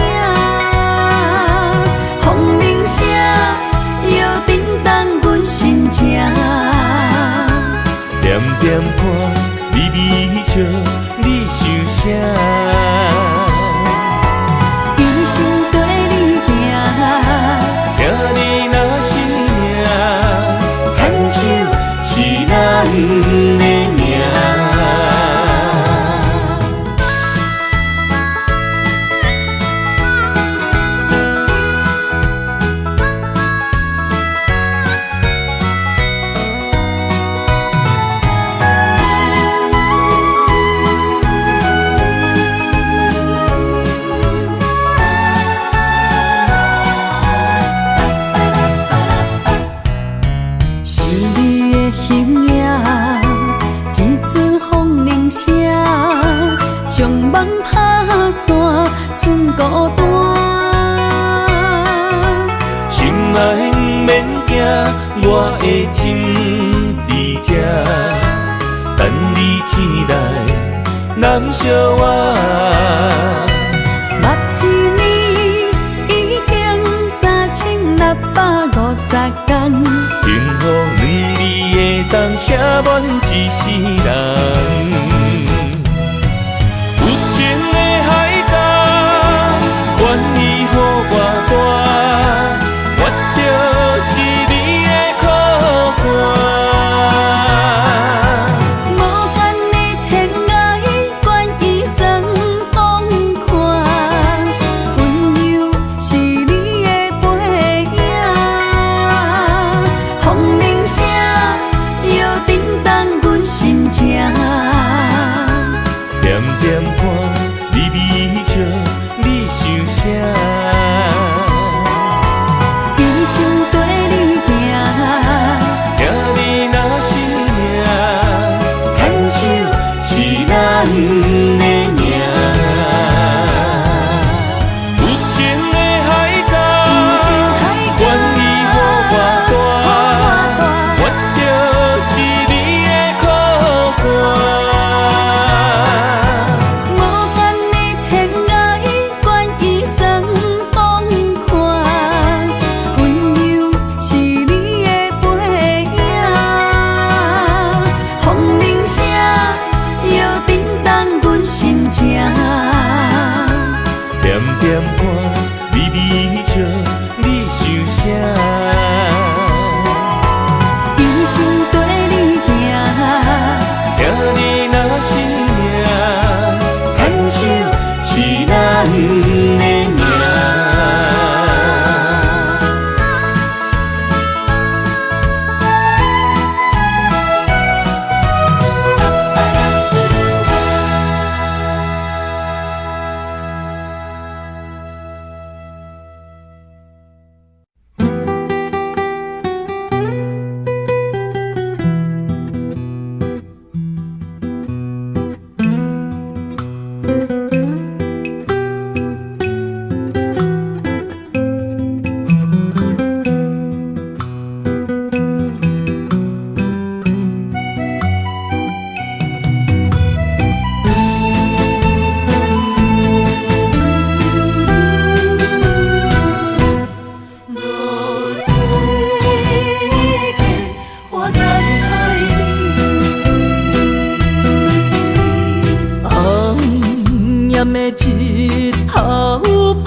风铃声摇震动阮心情。点点看，微微笑，你想啥？一生跟你行，听你若是命，牵手是咱的命。想你的形影，一阵风铃声，将梦拍散，剩孤单。心爱毋免惊，我的情伫这，等你醒来，揽惜我。目一年已经3650天，幸福两字会当写满一世人。有情的海角，愿意予我带，我就是你的靠山。无限的天爱，愿意双方看，温柔是你的背影，风铃声摇震动阮心情。点点看，微微笑，你想啥？一生跟你行，听你若是命，牵手是咱的命。有情的海角，愿意予我带，我就是你的靠山。无限的天爱，愿意双方看，温柔是你的背影，风铃声摇震动阮心情。点点看，微微笑，你想啥？一生跟你行，听你若是命，牵手是咱的命。落水过，我等待你。红艳的日头拍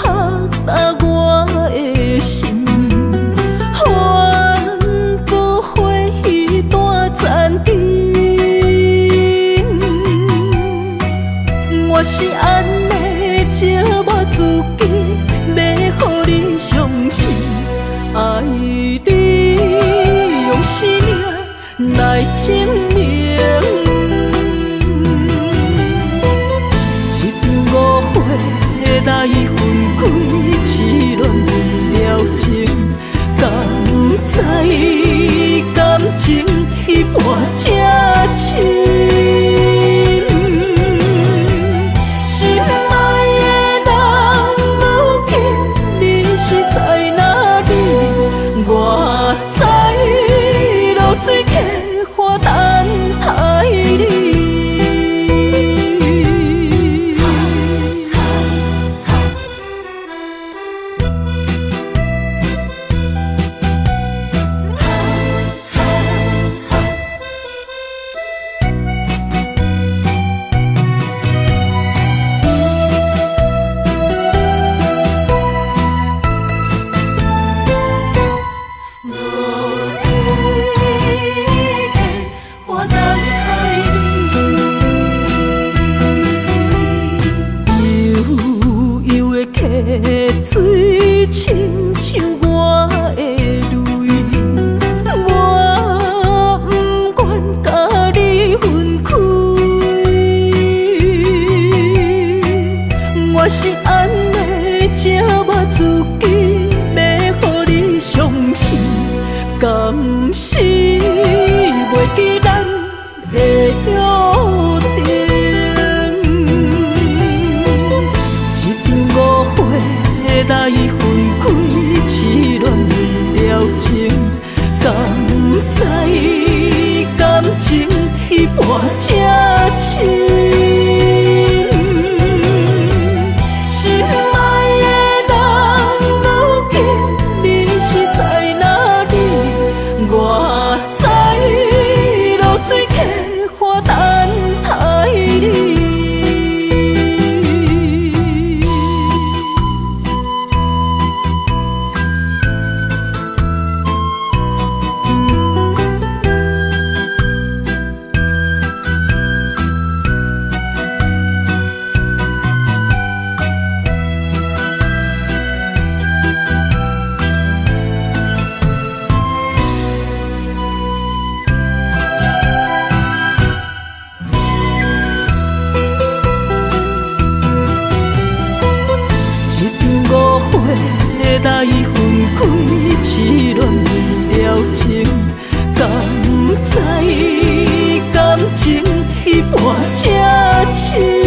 打我的心，反不回断残根。我是按呢折磨自己，欲予你伤心，爱你用生命来证明。一场误会来分开，痴恋了情，敢知感情彼半这深？心是按呢才捌自己欲予你傷心，敢是袂記咱的約定？一場誤會來分開，痴戀了情，敢知感情彼半這深？心愛的人，如今你是在哪裡？我在濁水溪岸等待你。一場誤會來分開，痴戀了情，敢知感情彼半這深？